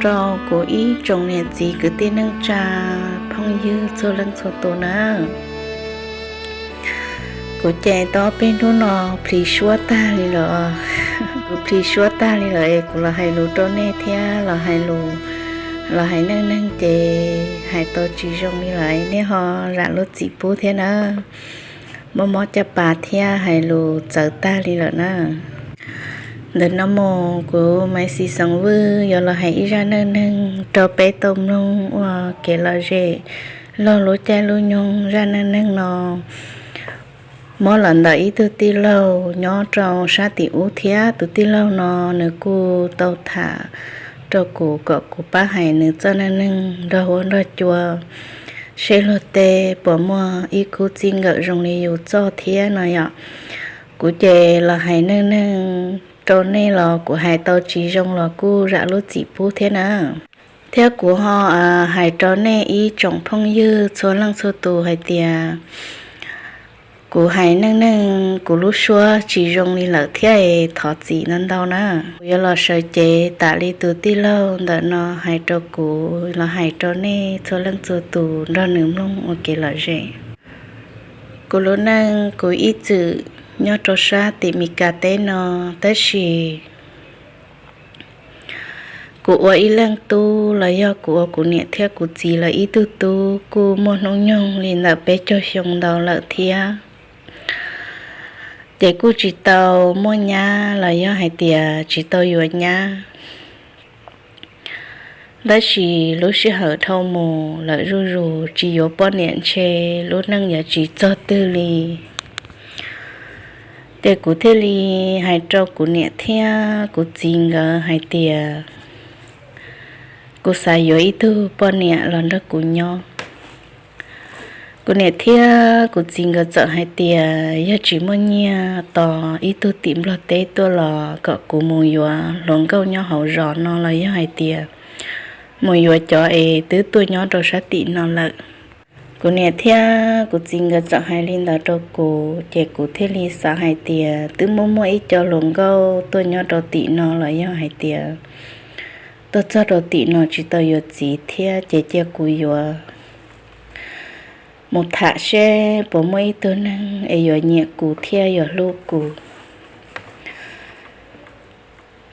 Rau kuv ib tsoom niam txiv kwv tij neej tsa phooj ywg txhua leej txhua tus na. Kuv ces tau peb hnub no plhis suab tag li lawm. Kuv plhis suab tag li lawm es kuv los hais lus rau nej thiab los hais lus, los hais neej neeg ces hais tau tsis zoo li lawm, nej ho zam lub txim pub thiab na. Mob mob caj pas thiab hais lus txawv tag li lawm na. Ntawm no mus kuv Maiv Xis Xeem Vwj yuav los hais ib zaj neej neeg rau peb tau mloog ua kev lom zem laug lub caij lub nyoog. Zaj neej neeg no muab los ntawm ib tug tij laug nyob rau sab tim ub thiab tus tij laug no nws kuj tau tham rau kuv kom kuv pab hais nws txoj neej neeg nrog huab nrog cua seb luag tej puas muaj ib khub txij nkawm zoo li yus txoj thiab no yom. Kuv ces los hais neej neeg rau nej los kuv hais tau tsis zoo los kuj zam lub txim pub thiab na. Thiab kuv ho hais rau nej ib tsoom phooj ywg txhua leej txhua tus hais tias kuv hais neej neeg kuv lub suab tsis zoo li lawm thiab es thov txim ntau ntau na. Kuv yuav los sawv cev tas li tus tij laug ntawm no hais rau kuv los hais rau nej txhua leej txhua tus nrog nws mloog ua kev lom zem. Kuv lub neej kuv ib txwm nyob rau sab tim Mis Kas teb no, tab sis kuv ua ib leej tub los yog kuv ua kuv niam thiab kuv txiv lawv ib tug tub kuj muaj hnub nyoog li ntawm peb caug xyoo ntau lawm thiab. Ces kuj tsis tau muaj nyab los yog hais tias tsis tau yuav nyab. Tab sis lub sij hawm dhau mus lawm zuj zus tsis yuav poj niam ntshe lub neej yuav tsis txog twg li. Ces kuv thiaj li hais rau kuv niam thiab kuv txiv nkawd hais tias kuv xav yuav ib tug poj niam los nrog kuv nyob. Kuv niam thiab kuv txiv nkawd txawm hais tias yog tsis muaj nyiaj tos ib tug tim Nplog teb tuaj los kom kuv mus yuav hluas nkauj nyob hauv zos no los yog hais tias mus yuav cov es twb tuaj nyob rau sab tim no lawm. Kuv niam thiab kuv txiv nkawd txawm hais li ntawd rau kuv ces kuv thiaj li xav hais tias twb muaj muaj ib co hluas nkauj tuaj nyob rau tim no los yog hais tias tuaj txog rau tim no tsis tau yuav txiv thiab ces cia kuv yuav mus tham seb puas muaj ib tug neeg es yuav nyiam kuv thiab yuav hlub kuv.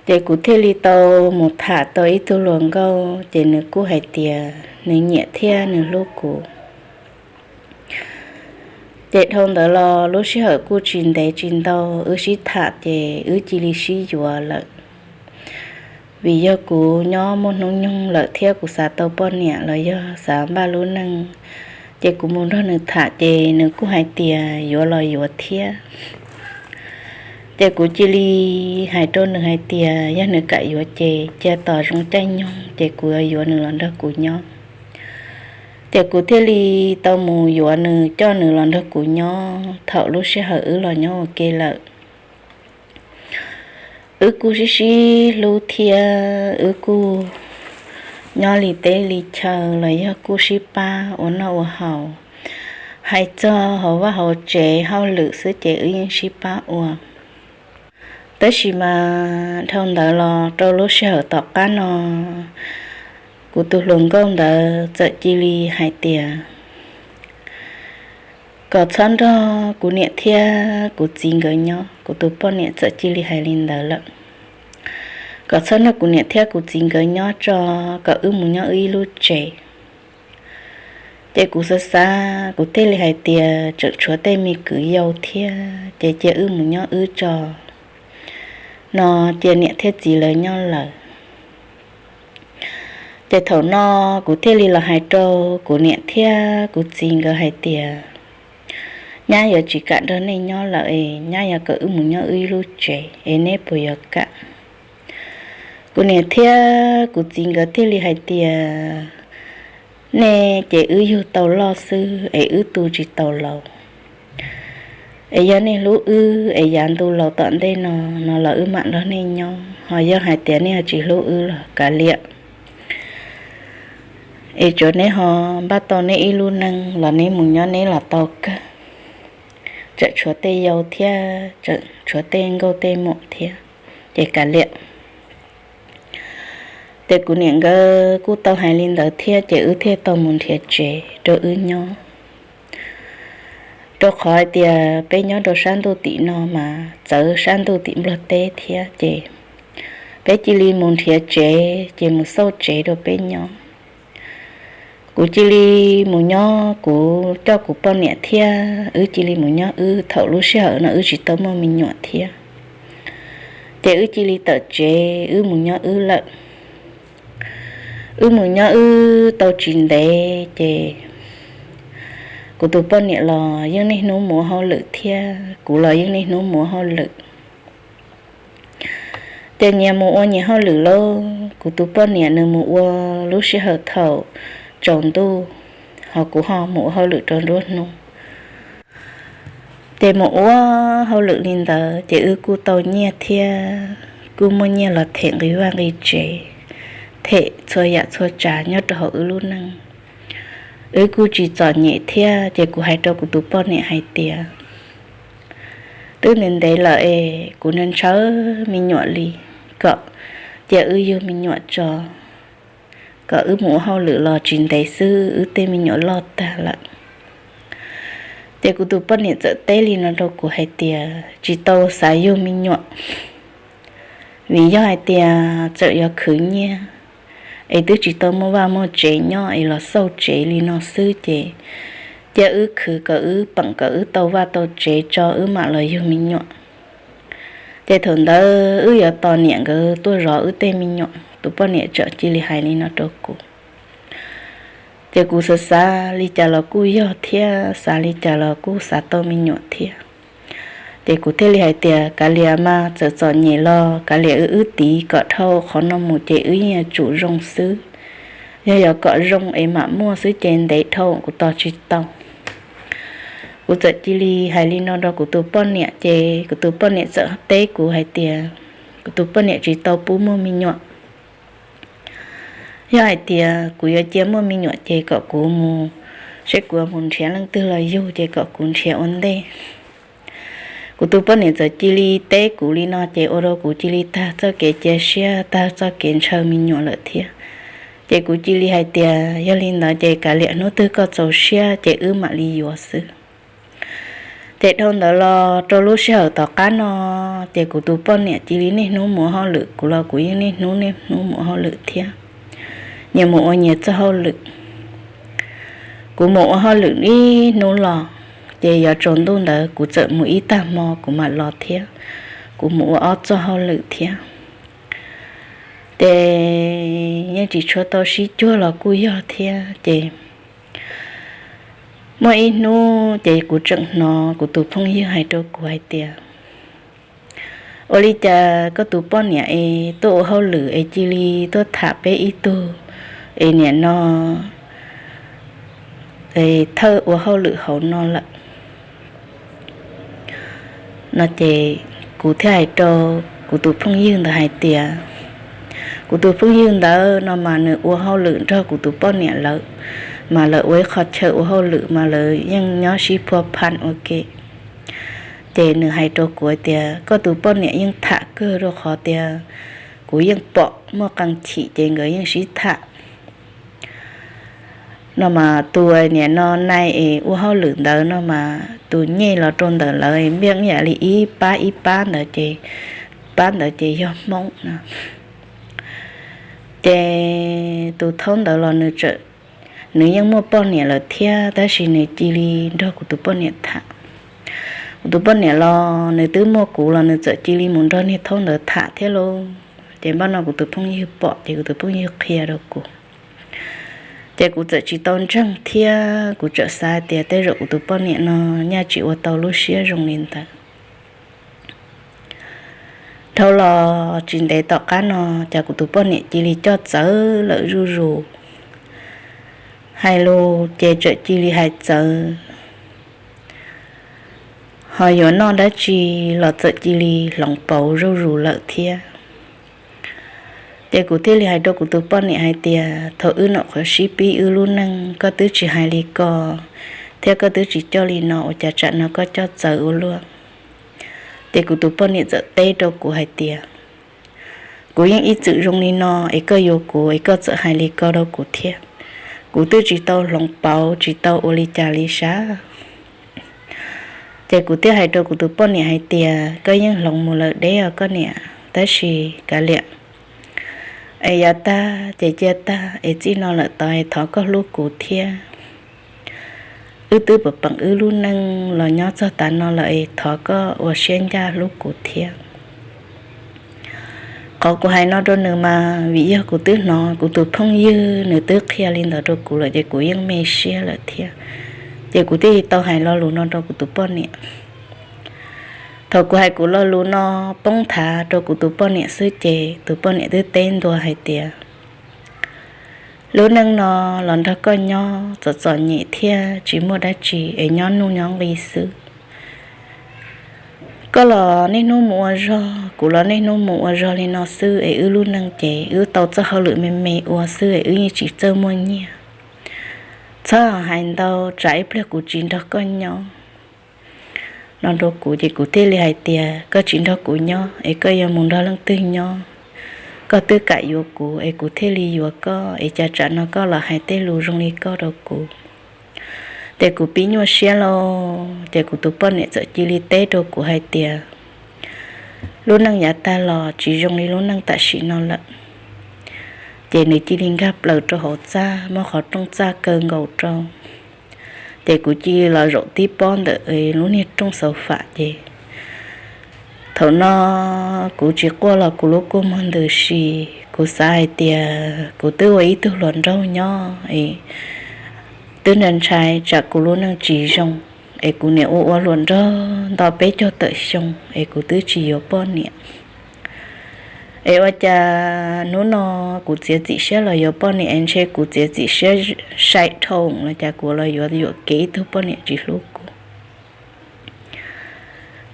Ces kuv thiaj li tau mus tham tau ib tug hluas nkauj ces nws kuj hais tias nws nyiam thiab nws hlub kuv. Ces dhau ntawd los lub sij hawm kuj tsis ntev tsis ntau wb sib tham ces wb cia li sib yuav lawm. Vim yog kuv nyob muaj hnub nyoog lawm thiab kuv xav tau poj niam los yog xav npaj lub neej, ces kuv mus nrog nws tham ces nws kuj hais tias yuav los yuav thiab. Ces kuv cia li hais rau nws hais tias yog nws kam yuav ces cia tos zoo caij nyoog ces kuv yuav nws los nrog kuv nyob. Ces kuv thiaj li tau mus yuav nws coj nws los nrog kuv nyob thaum lub sij hawm wb los nyob ua ke lawm. Wb kuj sib sib hlub thiab wb kuj nyob li teb li chaw los yog kuj sib pab ua noj ua haus. Hais txog hauv vaj hauv tsev hauj lwm xwb ces wb yeej sib pab ua. Tab sis mas dhau ntawd los rau lub sij hawm tom qab no, kuv tus hluas nkauj ntawd txawm cia li hais tias kom txhob nrog kuv niam thiab kuv txiv nkawd nyob. Kuv tus poj niam txawm cia li hais li ntawd lawm, kom txhob nrog kuv niam thiab kuv txiv nkawd nyob tso, kom wb mus nyob wb ib lub tsev. Ces kuv xav xav kuv thiaj li hais tias tseem tshuav tej me kwv yau thiab ces cia wb mus nyob wb tso no, cia niam thiab txiv lawv nyob lawm. Ces thaum no kuv thiaj li los hais rau kuv niam thiab kuv txiv nkawd hais tias nyab yuav tsis kam nrog nej nyob lawm es nyab yuav kom wb mus nyob wb ib lub tsev es neb puas yuav kam? Kuv niam thiab kuv txiv nkawd thiaj li hais tias nej ces wb yug tau loj xwb es wb tu tsis tau laus. Es yog nej hlub wb es yav ntu laus tom ntej no, no los wb mam nrog nej nyob, ho yog hais tias nej ho tsis hlub wb los kav liam. Es tsuav neb ho npaj tau neb ib lub neej los neb mus nyob neb los tau kawg. Tseem tshuav tej yau thiab tseem tshuav tej nkauj tej muam thiab, ces kav liam. Ces kuv niam nkawd kuj tau hais li ntawd thiab ces wb thiaj tau mus nrhiav tsev rau wb nyob. Rau qhov hais tias peb nyob rau sab ntuj tim no mas txawv sab ntuj tim Nplog teb thiab ces peb cia li mus nrhiav tsev ces mus xauj tsev rau peb nyob. Kuv cia li mus nyob, kuv coj kuv poj niam thiab wb cia li mus nyob wb thaum lub sij hawm no wb tsis tau muaj me nyuam thiab. Ces wb cia li tawm tsev wb mus nyob wb lawm. Wb mus nyob wb tau tsis ntev ces kuv tus poj niam los yeej niaj hnub mus ua hauj lwm thiab kuv los yeej niaj hnub mus ua hauj lwm. Ces nyias mus ua nyias hauj lwm lauj, kuv tus poj niam nws mus ua lub sij hawm thaum tsaus ntuj, ho kuv ho mus ua hauj lwm rau nruab hnub. Ces mus ua hauj lwm li ntawd ces wb kuj tau nyiaj thiab kuj muaj nyiaj los them nqi vaj nqi tsev, them txhua yam txhua tsav nyob rau hauv wb lub neej. Wb kuj tsis txom nyem thiab ces kuv hais rau kuv tus poj niam hais tias twb ntev ntev lawm es kuv ntshaw me nyuam li, kom cia wb yug me nyuam tso, kom wb mus ua hauj lwm los tsis ntev xwb wb tej me nyuam loj tag lawm. Ces kuv tus poj niam txawm teb li no rau kuv hais tias tsis tau xav yug me nyuam, vim yog hais tias txawm yuav khwv nyiaj es twb tsis tau muaj vaj muaj tsev nyob es los xauj tsev li no xwb ces cia wb khwv kom wb peem kom wb tau vaj tau tsev tso wb mam los yug me nyuam. Ces thaum ntawd wb yuav tos niam nkawd tuaj zov wb tej me nyuam, tus poj niam txawm cia li hais li no rau kuv. Ces kuv xav xav li cas los kuj yog thiab xav li cas los kuj xav tau me nyuam thiab. Ces kuv thiaj li hais tias kav liam mas txawm txom nyem los kav liam wb wb tiv kom dhau qhov no mus ces wb yeej yuav tsum zoo xwb. Yog yuav kom zoo es mam muaj xwb ces ntev dhau kuv tos tsis tau. Kuv txawm cia li hais li no rau kuv tus poj niam ces kuv tus poj niam txawm teb kuv hais tias kuv tus poj niam tsis tau pub muaj me nyuam. Yog hais tias kuv yuav cia muaj me nyuam ces kom kuv mus, seb kuv mus nrhiav leej twg los yug ces kom kuv nrhiav ua ntej. Kuv tus poj niam txawm cia li teb kuv li no ces ua rau kuv cia li tag txoj kev cia siab tag txoj kev ntshaw me nyuam lawm thiab. Ces kuv cia li hais tias yog li ntawd ces kav liam hnub twg koj txaus siab ces wb mam li yuav xwb. Ces dhau ntawd los rau lub sij hawm tom qab no, ces kuv tus poj niam cia li niaj hnub mus ua hauj lwm, kuv los kuv yeej niaj hnub niaj hnub mus ua hauj lwm thiab. Nyias mus ua nyias txoj hauj lwm. Kuv mus ua hauj lwm ib hnub los, ces yuav tsaus ntuj ntawd kuv txawm mus ib tag hmo kuv mam los thiab. Kuv mus ua ob txoj hauj lwm thiab. Ces yeej tsis tshua tau sib cuag los kuj yog thiab ces muaj ib hnub ces kuv tseem hnov kuv tus phooj ywg hais rau kuv hais tias ua li cas koj tus poj niam es tuaj ua hauj lwm es cia li tuaj tham peb ib tug es niam no thawj ua hauj lwm hauv no lawm no ces kuv thiaj hais rau kuv tus phooj ywg ntawd hais tias kuv tus phooj ywg ntawd no mas nws ua hauj lwm nrog kuv tus poj niam lawv, mas lawv ua ib qho chaw ua hauj lwm mas lawv yeej nyob sib phua phan ua ke. Ces nws hais rau kuv hais tias koj tus poj niam yeej tham kawg rau qhov tias kuv yeej pom muaj qee chim ces nkawd yeej sib tham no mas tus niam no nai es ua hauj lwm ntawd no mas tus nyej los rau ntawm lawv npiaj yam li ib pab ib pab ntawd ces pab ntawd ces yog Hmoob no. Ces tus thaub ntawd los nws tseem, nws yeej muaj poj niam lawm thiab tab sis nws cia li nrog kuv tus poj niam tham. Kuv tus poj niam los nws twb muaj kuv los nws txawm cia li mus nrog niag thaub ntawd tham thiab lauj. Ces npaj no kuv tus phooj ywg pom ces kuv tus phooj ywg qhia rau kuv. Ces kuv txawm tsis tau ntseeg thiab kuv txawm xav tias tej zaum kuv tus poj niam no nyaj tsis ua tau lub siab zoo li ntawd. Dhau los tsis ntev tom qab no ces kuv tus poj niam cia li coj txawv lawm zuj zus. Hais lus ces txawm cia li hais txawv, ho yuav noj dab tsi los txawm cia li hloov pauv zuj zus lawm thiab. Ces kuv thiaj li hais rau kuv tus poj niam hais tias thaum wb nyuam qhuav sib pib wb lub neej koj twb tsis hais li ko, thiab koj twb tsis coj li no ua cas tsam no koj coj txawv ua luaj. Ces kuv tus poj niam txawm teb rau kuv hais tias Kuv yeej ib txwm zoo li no es koj yuav kuv es koj txawm hais li ko rau kuv thiab. Kuv twb tsis tau hloov pauv tsis tau ua li cas li sav. Ces kuv thiaj hais rau kuv tus poj niam hais tias, koj yeej hloov mus lawm deb os koj niam, tab sis kav liam, es yav tag ces cia tag es txij no lawm tod es thov koj hlub kuv thiab. Wb twb pam peem wb lub neej los nyob txog tav no lawm es thov koj ua siab ncaj hlub kuv thiab. Qhov kuv hais no rau nws mas vim yog kuv twb hnov kuv tus phooj ywg nws twb qhia li ntawd rau kuv lawm ces kuv yeej me siab lawm thiab. Ces kuv thiaj li tau hais lo lus no rau kuv tus poj niam. Thaum kuv hais kuv lo lus no poob thav rau kuv tus poj niam xwb ces tus poj niam twb teb ntua hais tias, lub neej no los nrog koj nyob txom txom nyem thiab tsis muaj dab tsi es nyob nuj nyob nqi xwb. Koj los niaj hnub mus ua zog, kuv los niaj hnub mus ua zog li no xwb es wb lub neej ces wb tau txoj hauj lwm me me ua xwb es wb yeej tsis txawj muaj nyiaj. Txhob hais ntau tsam ib pliag kuv tsis nrog koj nyob. No rau kuv ces kuv thiaj li hais tias, koj tsis nrog kuv nyob es koj yuav mus nrog leej twg nyob? Koj twb kam yuav kuv es kuv thiaj li yuav koj es cas tsam no koj los hais tej lus zoo li koj rau kuv? Ces kuv pib nyuaj siab lauj, ces kuv tus poj niam txawm cia li teb rau kuv hais tias, lub neej yav tag los tsis zoo li lub neej tam sim no lawm. Ces nws cia li nkag plaws rau hauv txaj muab qhov rooj txaj kaw nkaus rau. Ces kuv cia li los zaum tib pob ntawm lub niag rooj xauv fam ces thaum no kuv tsis quaj los kuv lub kua muag ntws si. Kuv xav hais tias kuv twb ua ib tug hluas nraug nyob es twb ntshai ntshai tsam kuv lub neej tsis zoo es kuv niam ua ua hluas nraug nto peb caug tawm xyoo es kuv twb tsis yuav poj niam. Es ua cas hnub no kuv txiav txim siab los yuav poj niam es ntshe kuv txiav txim siab sai dhau los cas kuv los yuav yuam kev ib tug poj niam tsis hlub kuv.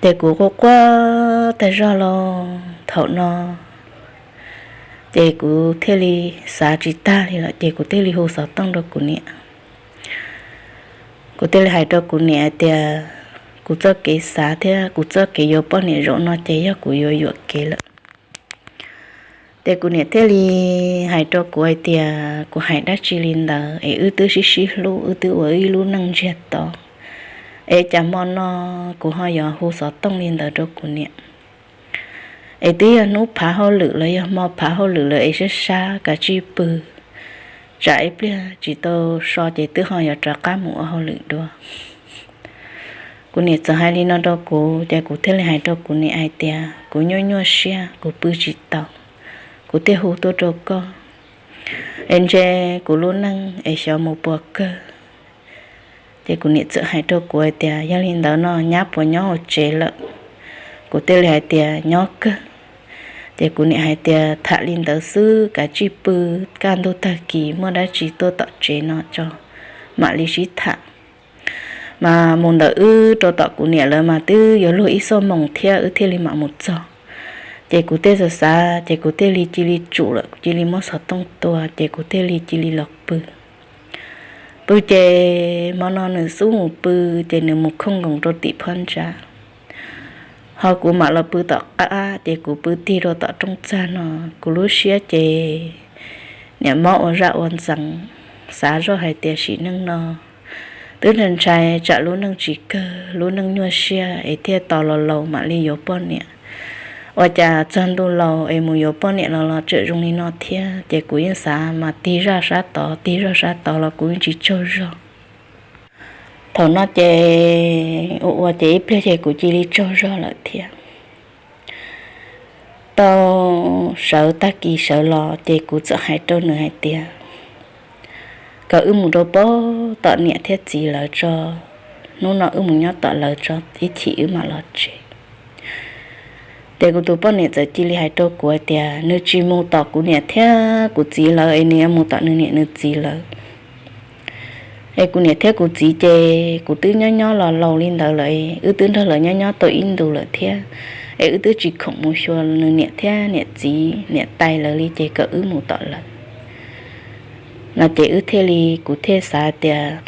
Ces kuv quaj quaj tag zog los thaum no ces kuv thiaj li xav tsis tag li lawm ces kuv thiaj li hu xov tooj rau kuv niam. Kuv thiaj li hais rau kuv niam hais tias kuv txoj kev xav thiab kuv txoj kev yuav poj niam zaum no ces yog kuv yuav yuam kev lawm. Ces kuv niam thiaj li hais rau kuv hais tias kuv hais dab tsi li ntawd es wb twb sib sib hlub wb twb ua ib lub neej ntsiag to es cas hmo no kuv ho yuav hu xov tooj li ntawd rau kuv niam. Es twb yog hnub phav hauj lwm los yog hmo phav hauj lwm lawm es sab sab kav tsij pw tsam ib pliag tsis tau so ces twb ho yuav rov qab mus ua hauj lwm dua. Kuv niam txawm hais li no rau kuv ces kuv thiaj li hais rau kuv niam hais tias kuv nyuaj nyuaj siab kuv pw tsis tau, kuv thiaj hu tuaj rau koj es ntshe kuv lub neej es xyov mus puas kawg. Ces kuv niam txawm hais rau kuv hais tias yog li ntawd no nyab puas nyob hauv tsev lawm? Kuv thiaj li hais tias nyob kawg. Ces kuv niam hais tias tham li ntawd xwb kav tsij pw, kaj ntug tag kis muaj dab tsi tuaj tom tsev no tso mam li sib tham. Mas mus ntawm wb rau tom kuv niam lawv mas twb yuav luag ib xuab moos thiab wb thiaj li mam mus txog. Ces kuv thiaj xav xav ces kuv thiaj li cia li tsum lawm kuv cia li muab xov tooj tua ces kuv thiaj li cia li los pw. Pw ces hmo no nws xub mus pw ces nws mus khooj nkoos rau tim phab ntsa. Ho kuv mam los pw tom qab ces kuv pw tig rau tom rooj txag no, kuv lub siab ces niam mob ua zaj ua ntxeev, xav zoj hais tias sim neej no twb ntshai ntshai tsam lub neej tsis kawg lub neej nyuaj siab es thiaj tos los laus mam li yuav poj niam. Ua cas txog ntuj laus es mus yuav poj niam los los tseem zoo li no thiab ces kuv yeej xav mas tig zaj sab tod tig zaj sab tod los kuv yeej tsis tsaug zog. Thaum no ces ua ua ces ib pliag ces kuv cia li tsaug zog lawm thiab. Tau sawv tag kis sawv los ces kuv txawm hais rau nws hais tias kom wb mus rau pem tom niam thiab txiv lawv tso, hnub no wb mus nyob tom lawv tso ib chim wb mam los tsev. Ces kuv tus poj niam txawm cia li hais rau kuv hais tias nws tsis mus tom kuv niam thiab kuv txiv lawv es nws yuav mus tom nws niam nws txiv lawv. Es kuv niam thiab kuv txiv ces kuv twb nyob nyob los laus li ntawd lawm, wb twb nrog lawv nyob nyob tau ib ntus lawm thiab, es wb twb tsis khoom mus xyuas nws niam thiab niam txiv niam tais lawv li ces kom wb mus tom lawv. No ces wb thiaj li, kuv thiaj xav tias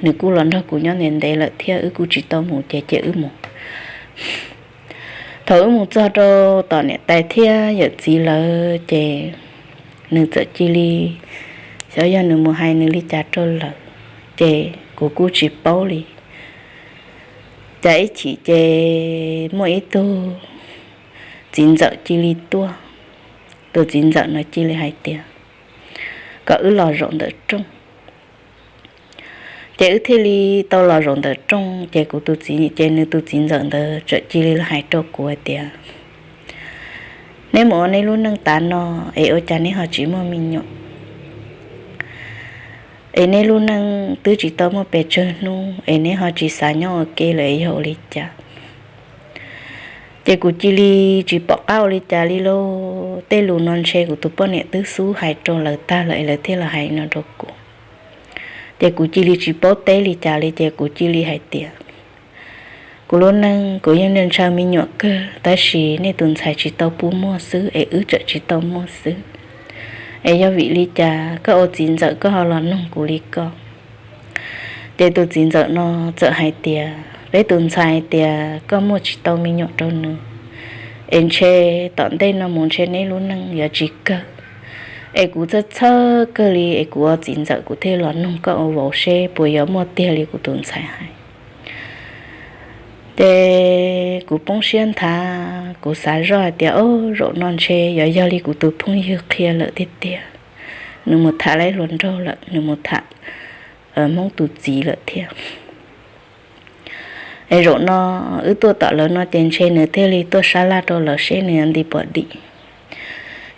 nws kuj los nrog kuv nyob ntev ntev lawm thiab wb kuj tsis tau mus ces cia wb mus. Thaum wb mus txog rau tom niam tais thiab yawm txiv lawm ces nws txawm cia li, xyov yog nws mus hais nws li cas rau lawv, ces kuv kuj tsis paub li. Cas ib chim ces muaj ib tug txiv ntxawm cia li tuaj, tus txiv ntxawm no cia li hais tias kom wb los zaum ntawm rooj. Ces wb thiaj li tau los zaum ntawm rooj, ces kuv tus txiv, ces nws tus txiv ntxawm ntawd txawm cia li hais rau kuv hais tias, neb mus ua neb lub neej tav no, es ua cas neb ho tsis muaj me nyuam? Es neb lub neej twb tsis tau muaj pes tsawg hnub es neb ho tsis xav nyob ua ke lawm es yog ua li cas? Ces kuv cia li tsis pom qab ua li cas li lauj. Tej lus no ntshe kuv tus poj niam twb xub hais rau lawv tag lawm es lawv thiaj los hais no rau kuv. Ces kuv cia li tsis paub teb li cas li, ces kuv cia li hais tias, kuv lub neej kuv yeej ntshaw me nyuam kawg, tab sis nej tus ntxhais tsis tau pub muaj xwb es wb txawm tsis tau muaj xwb. Es yog vim li cas koj ua txiv ntxawm koj ho los nug kuv li ko? Ces tus txiv ntxawm no txawm hais tias, peb tus ntxhais tias koj muaj tsis tau me nyuam rau nws, es ntshe tom ntej no mus ntshe neb lub neej yuav tsis kawg. Es kuv txhawj txhawj kawg li, es kuv ua txiv ntxawm kuv thiaj los nug koj ua vauv seb puas yuav muaj tiag li kuv tus ntxhais hais. Ces kuv poob siab nthav, kuv xav zoj hais tias, o, zaum no ntshe yuav yog li kuv tus phooj ywg qhia lawm tiag tiag. Nws mus tham lawv hluas nraug lawm, nws mus tham Hmoob tus txiv lawm thiab. Es zaum no wb tuaj tom lawv no ces ntshe nws thiaj li tuaj sab laj rau lawv seb nws nti puas dim.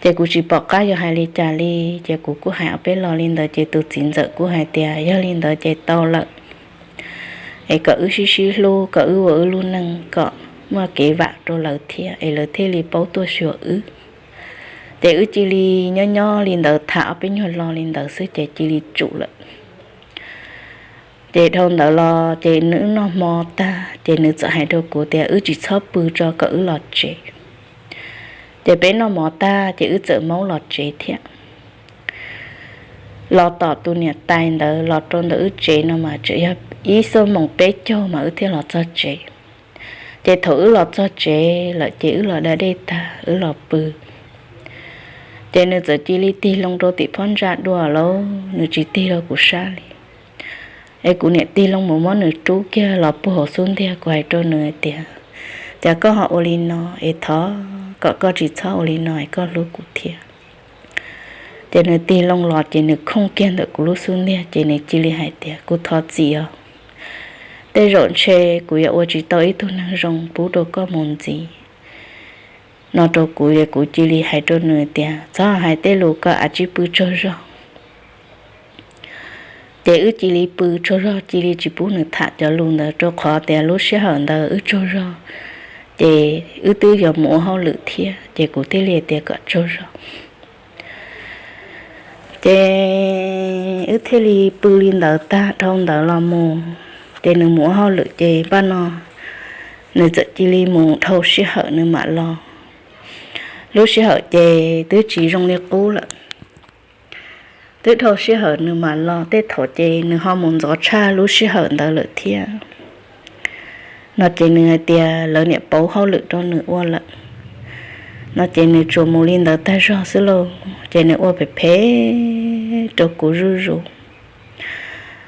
Ces kuv tsis pom qab yuav hais li cas li, ces kuv kuj hais ob peb lo li ntawd, ces tus txiv ntxawm kuj hais tias yog li ntawd ces tau lawm, es kom wb sib sib hlub, kom wb ua wb lub neej kom muaj kev vam rau lawv thiab es lawv thiaj li paub tuaj xyuas wb. Ces wb cia li nyob nyob li ntawd tham ob peb nyuag lo li ntawd xwb ces cia li tsum lawm. Ces dhau ntawd los ces nws wb noj hmo tag ces nws txawm hais rau kuv tias wb tsis txhob pw tso, kom wb los tsev. Ces peb noj mov tag ces wb txawm maub los tsev thiab. Los tom tus niam tais ntawd los rau ntawm wb tsev no mas tseem yog ib xuab moos peb caug mas wb thiaj los txog tsev. Ces thaum wb los txog tsev lawm ces wb los da dej tag wb los pw. Ces nws txawm cia li tig loo rau tim phab ntsa dua lawm, nws tsis tig rau kuv sab li. Es kuv niam tig loo mus muab nws rub kiag los puag hauv xub ntiag, kuv hais rau nws hais tias, cas koj ho ua li no, es thov kom koj tsis txhob ua li no es koj hlub kuv thiab. Ces nws tig loo los ces nws khooj kiag ntawm kuv lub xub ntiag ces nws cia li hais tias, kuv thov txim os, tej zaum ntshe kuv yuav ua tsis tau ib tug neeg zoo pub rau koj mus ntxiv, no rau kuv. Kuv cia li hais rau nws tias, txhob hais tej lus ko, av tsij pw tsaug zog. Ces wb cia li pw tsaug zog, cia li tsis pub nws tham cov lus ntawd rau qhov tias lub sij hawm ntawd wb tsaug zog, ces wb twb yuav mus ua hauj lwm thiab, ces kuv thiaj li tias kom tsaug zog. Ces wb thiaj li pw li ntawd tag, dhau ntawd los mus ces nws mus ua hauj lwm, ces npaj no nws txawm cia li mus dhau sij hawm nws mam los. Lub sij hawm ces twb tsis zoo li qub lawm, twb dhau sij hawm nws mam los, tej thaum ces nws ho mus ntxov tshaj lub sij hawm ntawd lawm thiab. No ces nws hais tias lawv niam pauv hauj lwm rau nws ua lawm. No ces nws tsuas mus li ntawd tag zog xwb lauj, ces nws ua phem phem rau kuv zuj zus.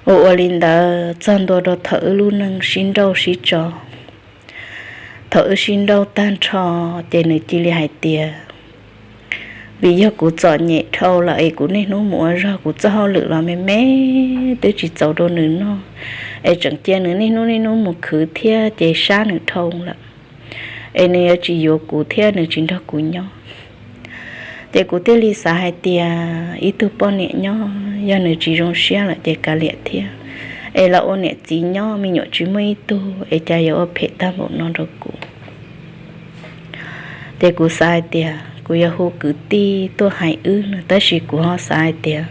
Ua ua li ntawd txog ntua rau thaum wb lub neej sib nrauj sib tso. Thaum wb sib nrauj tag nrho ces nws cia li hais tias, vim yog kuv txom nyem dhau lawm es kuv niaj hnub mus ua zog, kuv txoj hauj lwm los me me twb tsis txaus rau nws noj, es tseem cia nws niaj hnub niaj hnub mus khwv thiab ces sab nws dhau lawm, es nws yuav tsis yuav kuv thiab nws tsis nrog kuv nyob. Ces kuv thiaj li xav hais tias ib tug poj niam nyob yog nws tsis zoo siab lawm ces kav liam thiab, es los ua niam txiv nyob me nyuam tsis muaj ib tug es cas yuav ua phem tag npaum no rau kuv. Ces kuv xav hais tias kuv yuav hu kwv tij tuaj hais wb no, tab sis kuv ho xav hais tias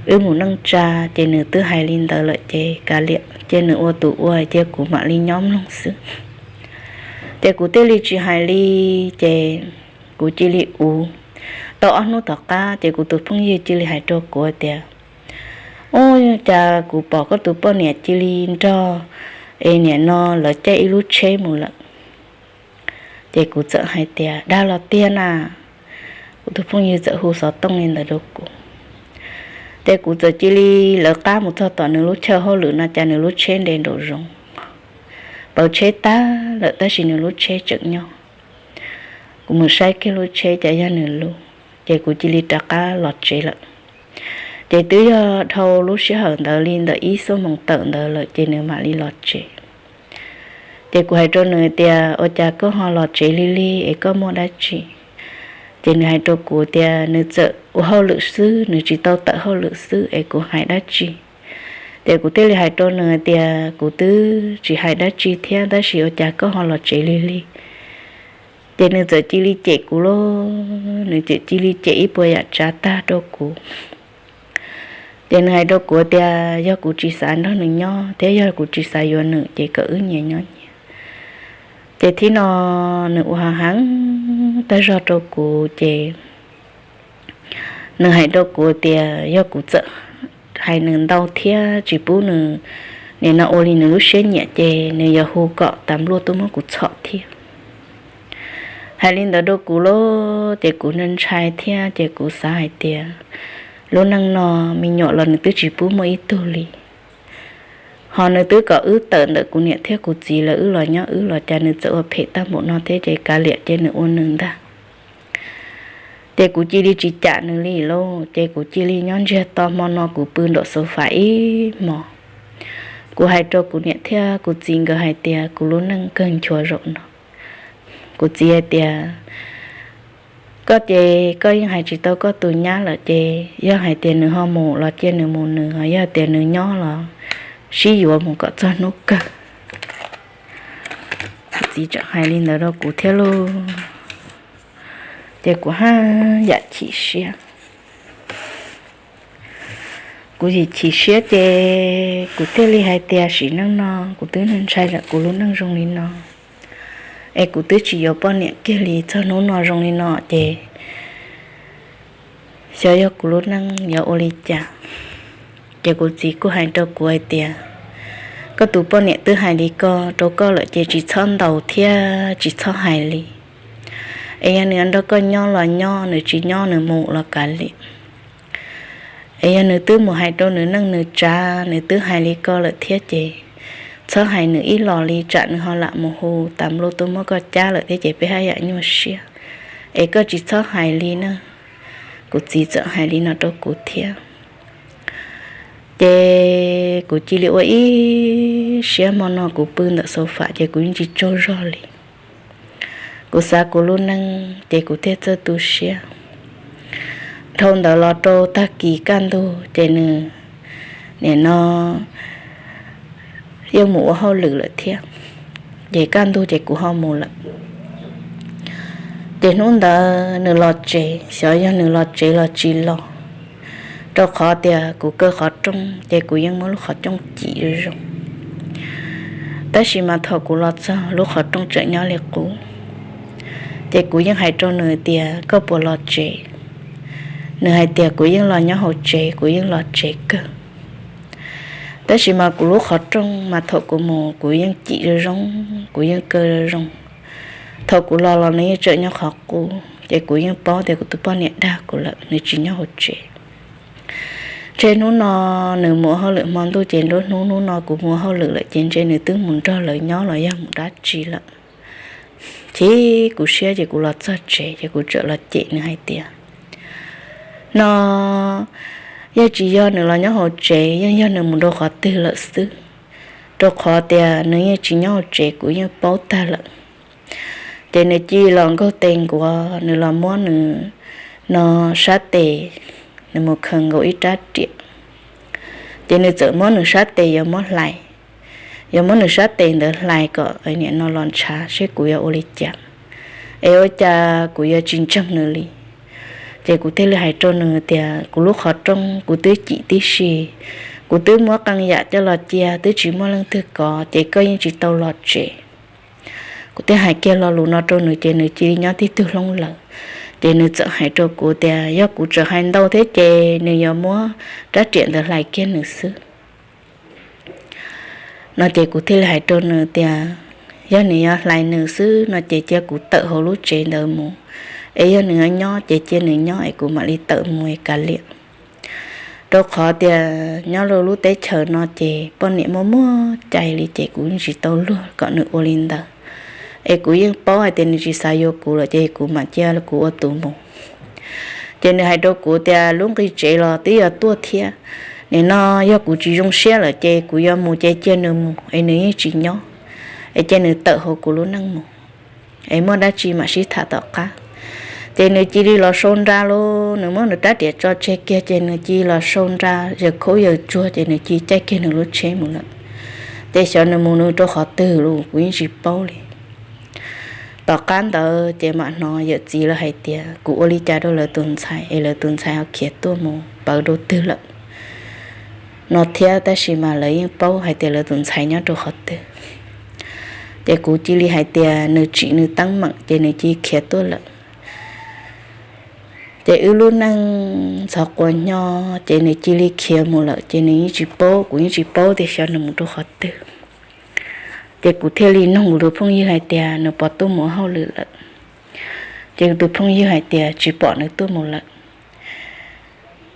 wb mus neej tsa ces nws twb hais li ntawd lawm ces kav liam, ces nws ua tus ua, ces kuv mam li nyob mloog xwb. Ces kuv thiaj li tsis hais li, ces kuv cia li ua. Tau ob hnub tom qab ces kuv tus phooj ywg cia li hais rau kuv tias, ub, cas kuv pom koj tus poj niam cia li nrog, es niam no lawv caij ib lub tsheb mus lawm. Ces kuv txawm hais tias, Dag los tiag na? Kuv tus phooj ywg txawm hu xov tooj li ntawd rau kuv. Ces kuv txawm cia li lawv qab mus txog tom nws lub chaw hauj lwm no, cas nws lub tsheb nres nraum zoov, pauv tsheb tag lawm tab sis nws lub tsheb tseem nyob. Kuv mus saib kiag lub tsheb cas yog nws lub, ces kuv cia li rov qab los tsev lawm. Ces twb yog dhau lub sij hawm ntawd li ntawm ib xuab moos tawm ntawd lawm ces nws mam li los tsev. Ces kuv hais rau nws tias, Ua cas koj ho los tsev lig lig es koj muaj dab tsi? Ces nws hais rau kuv tias nws txawm ua hauj lwm xwb, nws tsis tau tawm hauj lwm xwb es kuv hais dab tsi. Ces kuv thiaj li hais rau nws tias, Kuv twb tsis hais dab tsi thiab tab sis ua cas koj ho los tsev lig lig? Ces nws txawm cia li cem kuv lauj, nws txawm cia li cem ib puas yam tsav tag rau kuv. Ces nws hais rau kuv tias yog kuv tsis xav nrog nws nyob thiab yog kuv tsis xav yuav nws ces kom wb nyias nyob nyias. Ces thib no nws ua heev heev tag zog rau kuv ces nws hais rau kuv tias yog kuv txawm hais nws ntau thiab tsis pub nws nim no ua li nws lub siab nyiam ces nws yuav hu kom tas nplua tuaj muab kuv txhom thiab. Hais li ntawd rau kuv lauj, ces kuv ntshai thiab ces kuv xav hais tias lub neej no me nyuam los nws twb tsis pub muaj ib tug li. Ho nws twb kom wb tawm ntawm kuv niam thiab kuv txiv lawv wb los nyob wb los cas nws txawm ua phem tag npaum no thiab ces kav liam ces nws ua nws ntag. Ces kuv cia li tsis cam nws li lauj, ces kuv cia li nyob ntsiag to hmo no kuv pw nraum sofa ib hmos. Kuv hais rau kuv niam thiab kuv txiv nkawd hais tias kuv lub neej kawg nchuav zaum no. Kuv txiv hais tias koj ces koj yeej hais tsis tau koj tus nyab lawm ces yog hais tias nws ho mus los cia nws mus nws, yog tias nws nyob los sib yuav mus kom txog hnub kawg. Kuv txiv tseem hais li ntawd rau kuv thiab lauj, ces kuv haj yam chim siab. Kuv chim chim siab ces kuv thiaj li hais tias sim neej no kuv twb ntshai tsam kuv lub neej zoo li no es kuv twb tsis yuav poj niam kiag li txog hnub no zoo li no ces xyov yog kuv lub neej yuav ua li cas. Ces kuv txiv kuj hais rau kuv hais tias koj tus poj niam twb hais li ko rau koj lawm ces tsis txhob ntaus thiab tsis txhob hais li. Es yog nws nrog koj nyob los nyob, nws tsis nyob nws mus los kav liam. Es yog nws twb mus hais rau nws neej nws tsav, nws twb hais li ko lawm thiab ces txhob hais nws ib los li tsam nws ho lam mus hu tas nplua tuaj muab koj cab lawm thiab ces peb haj yam nyuaj siab. Es koj tsis txhob hais li na. Kuv txiv txawm hais li no rau kuv thiab. Ces kuv cia li ua ib siab hmo no kuv pw ntawm sofa ces kuv yeej tsis tsaug zog li. Kuv xav kuv lub neej ces kuv thiaj txawj tu siab. Dhau ntawd los rau tag kis kaj ntug ces nws nim no yeej mus ua hauj lwm lawm thiab. Ces kaj ntug ces kuv ho mus lawm. Ces hnub ntawd nws los tsev, xyov yog nws los tsev los tsis los, rau qhov tias kuv kaw qhov rooj ces kuv yeej muab lub qhov rooj cim zoo zoo. Tab sis mas thaum kuv los txog lub qhov rooj tseem nyob li qub. Ces kuv yeej hais rau nws tias koj puas los tsev? Nws hais tias kuv yeej los nyob hauv tsev, kuv yeej los tsev kawg. Tab sis mas kuv lub qhov rooj mas thaum kuv mus kuv yeej cim zoo zoo, kuv yeej kaw zoo zoo. Thaum kuv los los nws yeej tseem nyob qhov qub ces kuv yeej paub tias kuv tus poj niam dag kuv lawm, nws tsis nyob hauv tsev. Ntshe hnub no nws mus ua hauj lwm hmo ntuj ces nruab hnub, hnub no kuv mus ua hauj lwm lawm ces ntshe nws twb mus nrog lawv nyob los yog mus dab tsi lawm. Chim kuv siab ces kuv los txog tsev ces kuv txawm los cem nws hais tias no yog tsis yog nws los nyob hauv tsev, yeej yog nws mus rau qhov twg lawm xwb, rau qhov tias nws yeej tsis nyob hauv tsev kuv yeej paub tag lawm. Ces nws cia li los nkaug tes nkuav, nws los muab nws no sab tes, nws mus khaws nkaus ib rab riam. Ces nws txawm muab nws sab tes yuav muab hlais, yuav muab nws sab tes ntawd hlais kom nim no los ntshav seb kuv yuav ua li cas, es ua cas kuv yuav tsis ntseeg nws li. Ces kuv thiaj li hais rau nws tias kuv lub qhov rooj kuv twb cim tib si, kuv twb muab qee yam coj los cia twb tsis muaj leej twg kov ces koj yeej tsis tau los tsev. Kuv thiaj hais kiag lo lus no rau nws ces nws cia li nyob tib tug hloob lawm. Ces nws txawm hais rau kuv tias yog kuv tseem hais ntau thiab ces nws yuav muab rab riam ntawd hlais kiag nws xwb no. Ces kuv thiaj li hais rau nws tias Yog nws yuav hlais nws xwb no ces cia kuv tawm hauv lub tsev ntawd mus, es yog nws yuav nyob ces cia nws nyob es kuv mam li tawm mus es kav liam. Rau qhov tias nyob rau lub teb chaws no ces poj niam muaj muaj cai li ces kuv yeej tsis tau luag kom nws ua li ntawd. Es kuv yeej paub hais tias nws tsis xav yuav kuv lawm ces kuv mam cia kuv ua tus mus. Ces nws hais rau kuv tias lub nqi tsev los twb yuav tuaj thiab, nim no yog kuv tsis zoo siab lawm ces kuv yuav mus ces cia nws mus es nws yeej tsis nyob, es cia nws tawm hauv kuv lub neej mus, es muaj dab tsi mam sib tham tom qab. Ces nws cia li los sau nra lauj, nws muab nws rab riam tso tseg kiag ces nws cia li los sau nra yawg khaub yawg tsuag ces nws cia li caij kiag nws lub tsheb mus lawm. Ces xyov nws mus nws rau qhov twg los kuv yeej tsis paub li. Tom qab ntawd ces mam hnov yawm txiv lawv hais tias kuv ua li cas rau lawv tus ntxhais es lawv tus ntxhais ho khiav tuaj mus pawv rau twg lawm no thiab, tab sis mas lawv yeej paub hais tias lawv tus ntxhais nyob rau qhov twg. Ces kuv cia li hais tias nws tsim nws teeb meem ces nws cia li khiav tuaj lawm. Ces wb lub neej ntxhov quas nyo, ces nws cia li khiav mus lawm ces nws yeej tsis paub, kuv yeej tsis paub tias xyov nws mus rau qhov twg. Ces kuv thiaj li nug kuv tus phooj ywg hais tias nws puas tuaj mus hauj lwm lawm. Ces kuv tus phooj ywg hais tias tsis pom nws tuaj mus lawm.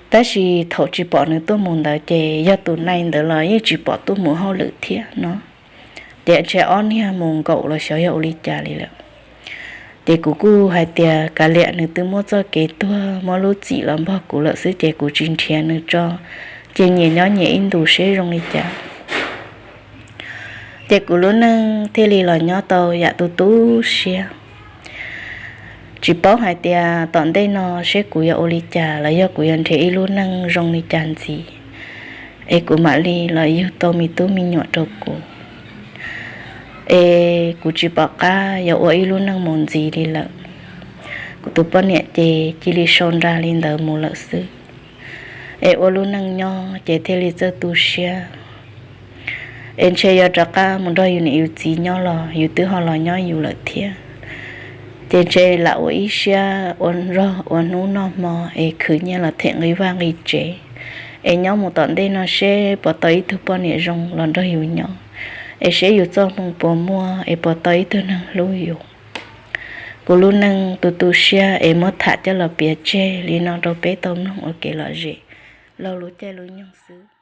Tab sis thaum tsis pom nws tuaj mus ntawd ces yog tus nai ntawd los yeej tsis pom tuaj mus hauj lwm thiab no. Ces ntshe ob niag mus nkaum los xyov yog ua li cas li lawm. Ces kuv kuj hais tias kav liam, nws twb muab txoj kev tuag muab lub txim los npog kuv lawm xwb ces kuv tsis nrhiav nws tso, ces nyias nyob nyias ib ntus seb zoo li cas. Ces kuv lub neej thiaj li los nyob tau yam tu tu siab. Tsis paub hais tias tom ntej no seb kuv yuav ua li cas los yog kuv yuav nrhiav ib lub neej zoo li cas ntxiv, es kuv mam li los yug tau me tub me nyuam rau kuv, es kuv tsis pom qab yuav ua ib lub neej mus ntxiv li lawm. Kuv tus poj niam ces cia li sau nra li ntawd mus lawm xwb, es ua lub neej nyob ces thiaj li txawj tu siab. Es ntshe yuav rov qab mus nrog yus niam yus txiv nyob los yus twb ho los nyob yus lawm thiab. Ces ntshe lam ua ib siab ua zog ua hnub noj hmo es khwv nyiaj los them nqi vaj nqi tsev, es nyob mus tom ntej no seb puas tau ib tug poj niam zoo los nrog yus nyob, es seb yus txoj hmoo puas muaj es puas tau ib tug neeg hlub yus. Kuv lub neej tu tu siab es muab tham coj los piav tseg li no rau peb tau mloog ua kev lom zem laug lub caij lub nyoog xwb.